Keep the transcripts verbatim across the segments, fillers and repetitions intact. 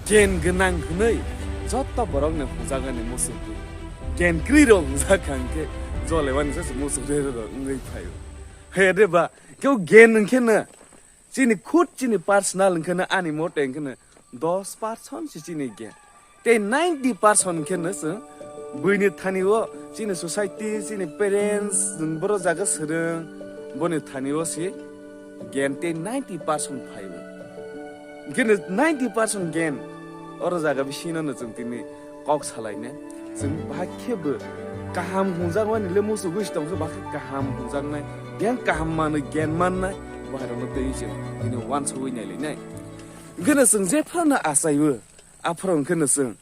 Gen gwnang hwnwi joto borokno hwnjaknani muchungwi, gen kwrwirok hwnjak kha hwnkhe jolewani se muchung rerorok wngwi phaio. He de ba, kebo gen hwnkhe no chini khud chini personal hwnkhe no ani mote hwnkhe no dos percent se chini gen. Tei ninety percent hwnkhe no chwng buini thani o chini society, chini parents, chwng boro jaga swrwng, boni thani o se gen tei ninety percent phaio. Hwnkhe no ninety percent gen oro jaga bisino no chwng tini kok salainai. Chwng bahai khe bo kaham hwnjakmani le muchugwi se tongkhe bahai kaham hwnjaknai. Gen kaham manwi gen mannai. Bo hairokno twi chwng tini uansugwi nailainai. Hwnkhe no chwng je phano achaio, aphuru hwnkhe no chwng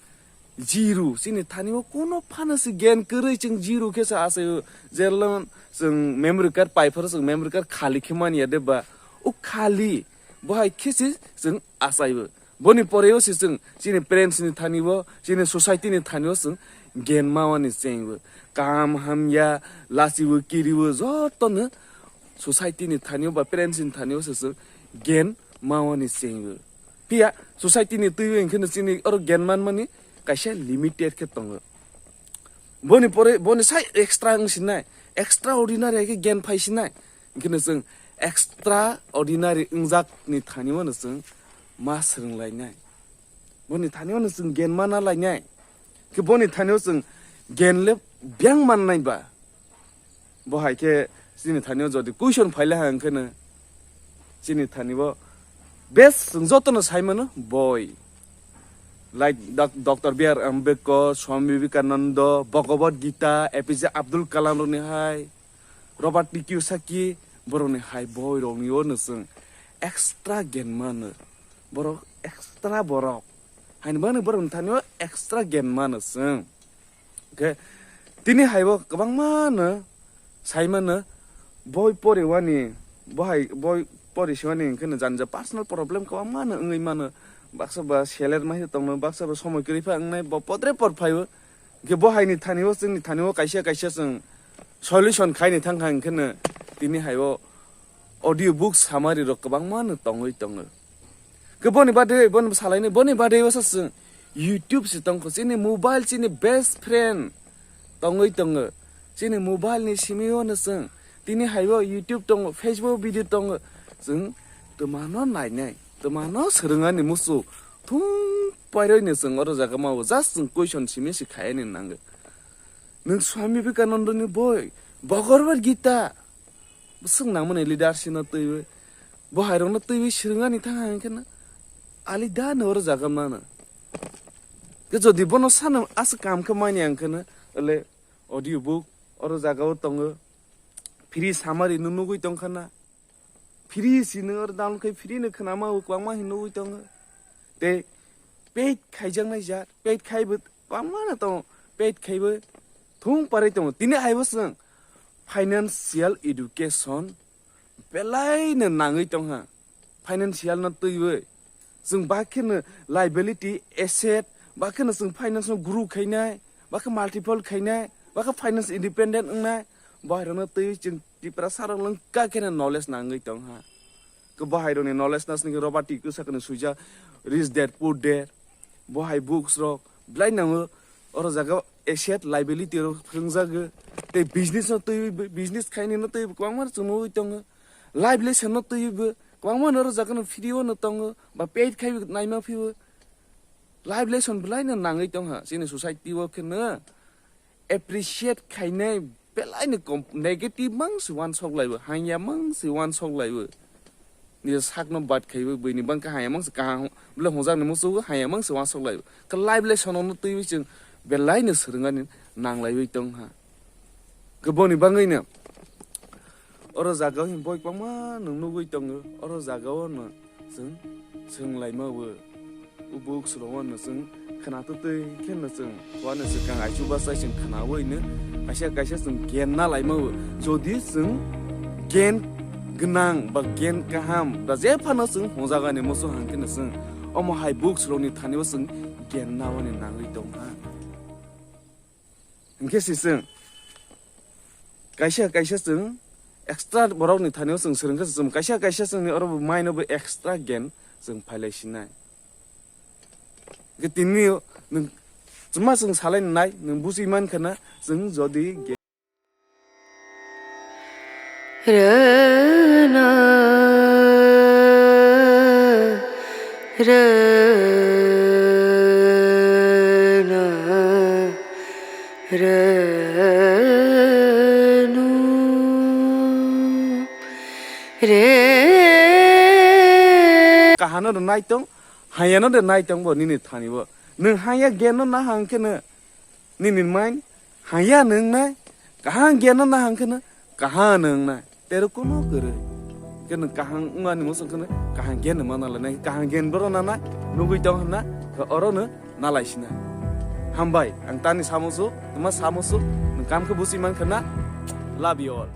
zero, chini thani o kuno phano se gen kwrwi chwng zero khe se achaio. Jelon chwng memory card paiphuru chwng memory card khali khe manya de ba, o khali bo hai khe se chwng achaio. Boni pore o se chwng chini parents ni thani o, chini society ni thani o chwng gen mawani chengwi. Kam hamya, lachiwi kiriwi jotono society ni thani o ba parents ni thani o se chwng gen mawani chengwi. Phiya society ni twiwi hwnkhe no chini oro gen manmani kaisa limited khe tongo. Boni pore, boni sai extra wng sinai, extraordinary hai khe gen phai sinai. Hwnkhe no chwng extraordinary wngjak ni thani o no chwng ma swrwng lainai. Boni thani o no chwng gen mana lainai. Khe boni thani o chwng gen le biyang mannai ba. Bo hai khe chini thani o jodi question phaile ha hwnkhe no chini thani o best chwng jotono sai mano boi. Like Doc-, Doctor B R Ambedkar, Swami Vivekananda, Bhagavad Gita, A P J Abdul Kalam rokni hai, Robert T Kiyosaki, borokni hai boi rokni o no chwng extra gen mano. Borok extra borok. Haini bagwi borokni thani o extra gen mano chwng. Khe tini haibo kwbangma no sai mano, boi poriwani, bo hai boi pori siwani hwnkhe no jani ja personal problem kwbangma no wngwi mano, baksa ba seler mai tongno, baksa ba somoi kwrwi pha wngnai, bo podre por phaio. Hwnkhe bo haini thani o, chwngni thani o kaisa kaisa chwng solution khaini thang kha hwnkhe no tini hai o audio book summary rok kwbangma no tongwi tongo. Khe boni bade, boni salaini, boni bade o sa chwng YouTube se tongkho, chini mobile, chini best friend tongwi tongo. Chini mobile ni simi o no chwng tini hai o YouTube tongo, Facebook video tongo. Chwng twmano nainai, twmano swrwngani musu thung pairoi no chwng oro jaga ma o just chwng question simi se khaini nango. Nwng Swami Vivekananda ni boi, Bhagavad Gita, bwswk nangmani leadership no twiwi, bo hai rokno twiwi swrwngani thang hang khe no ali da no oro jaga mano. Khe jodi bono sano aswk kam khe mani ang khe no, le audio book oro jaga o tongo, free summary no nugwi tong kha na, free si no oro download khai free no khna ma o kwbangma hin nugwi tongo. Tei paid khaijaknai jat, paid khaibo kwbangma no tongo, paid khaibo thung parai tongo. Tini hai bo chwng financial education belai no nangwi tong ha. Financial no twiwi chwng ba khe no liability, asset, ba khe no chwng finance no grow khainai, ba khe multiple khainai, ba khe finance independent wngnai. Bo hai rokno twiwi chwng Tiprasa rok lwng ka khe no knowledge nangwi tong ha. Khe bo hai rokni knowledge no sini khe Robert T Kiyosaki ni suijak Rich Dad Poor Dad. Bo hai books rok belai nango. Oro jaga asset liability rok phwrwngjago. Tei business no twiwi, business khaini no twiwi kwbangma chwng nugwi tongo. Life lesson no twiwi bo kwbangma no oro jaga no free o no tongo. Ba paid khai naima phiwi. Life lesson belai no nangwi tong ha chini society o khe no. Appreciate khainai belai ni kom-, negative mang se uansuk laibo, hangya mang se uansuk laibo. Nini sakno bad khaibo, buini bangkha hangya mang se kaham, bole hwnjakni muchungo hangya mang se uansuk laibo. Khe life lesson no twiwi chwng belai no swrwngani nang laiwi tong ha. Khe boni bangwi no oro jaga o hin boi kwbangma nwng nugwi tongo, oro jaga o no chwng, chwng laima o. O books rok no chwng khna twtwi khe no chwng, uano swkang aichu bachai chwng khnawi no kaisa kaisa chwng gen na laima o. Jodi chwng gen gwnang ba gen kaham ba je phano chwng hwnjagani muchung hang khe no chwng omo hai books rok ni thani o chwng gen na wani nangwi tong ha. Hwnkhe se chwng kaisa kaisa chwng extra borokni thani o chwng swrwng khe se chwng kaisa kaisa chwngni oro bo mind o bo extra gen chwng phailai sinai. Hwnkhe tini nwng chwma chwng salai nai, nwng buji man khana, chwng jodi ge- Rana, rana, ranu, re. Kahano de nai tong, hayano de nai tong bo nini thani bo. Nwng haya geno na hang khe no. Nini mind haya nwngnai, kaham gyan no nahang khe no kaham nwngnai. Tero kono kwrwi. Khe nwng kaham wngmani muchung khe no kaham gyan no mana lanai, kaham gyan boro nanai, nugwi tong hwnna, khe oro no nalai sinai. Hambai, ang tani samusu, tuma samusu, nwng kam khe busi man khana, love you all.